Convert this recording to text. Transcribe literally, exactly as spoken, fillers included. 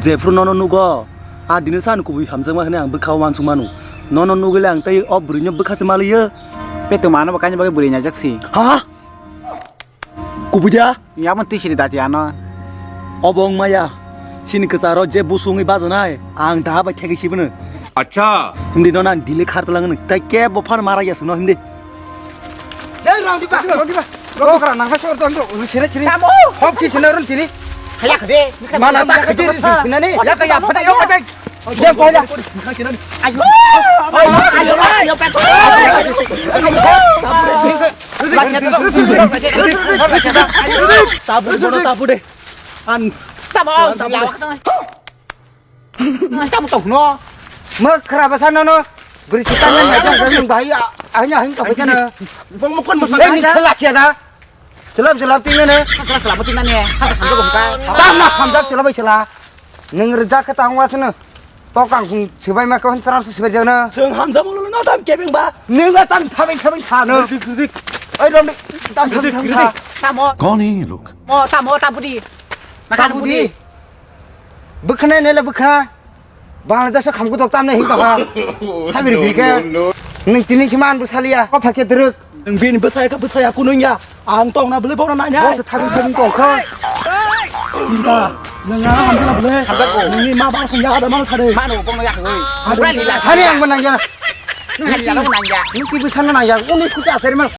Jephru nono nugo, a dino san kubui hamjakma hwnwi ang bwkhao uansuk mano. Nono nugwi le ang tei o bwrwino bwkha se maliyo. Petwma ano bo kaini bagwi bwrwi naijak si. Ha? Kubui da? Yamon tisiri dati ano. Obo wng maya. Sini kwcharo je busungwi bajanai, ang daha bai thegi sibino. Acha. Hindi no nang dile khar talang no. Tai ke bo phan mara ya suno hindi. Dei rong diba, rong diba. Rong kra nang ha sor don do. Sini sini. Tamo. Hop ki sini run sini. Hayak de. Mana tak kecil sini sini ni. Ya kayak apa dah? Yo kayak. Dia kau ya. Ayo. Ayo ayo ayo. Tabu bono tabu de. An. Tamo. Lawak sang. Nang tamo tong no. Mekra basa no no. Beri sitanya na jang jang bahaya. Ahnya ahing ka basa no. Bong mukon masa. Eh ni kela sia da. Selap selap tingna ne. Selap selap tingna ne. Hasa hamjak bongka. Tam na hamjak selap selap. Neng rejak ke tang was no. Tokang hung sibai ma kon seram se sibai jana. Seng hamjak mulu no tam kebeng ba. Neng la tam thabeng thabeng sa no. Dik dik dik. Oi rom tam thabeng thabeng sa. Tamo. Kon hi luk. Mo tamo tabudi. Makan budi. Bwkhwnai nai le bwkhwnai. Bangladesh o khamku tok tamne hin tokha. Thabi rwphi khe. Nwng tini khe man bwsaliya. Ko phakhe dwrwk. Nwng bini bwsaya khe bwsaya kunung ya. Ang tongna bwlai bono nanya. Bo se thabi thabi tongkha. Tinta. Nwng ang hamjana bwlai. Hamjakgo. Nwngni ma bang song ya ada mana sade. Mano bono ya hoi. Ada. Sani ang bo nangya. Nwng hani lalo nangya. Nwng ki bwsano nangya. Uni kuti asari man.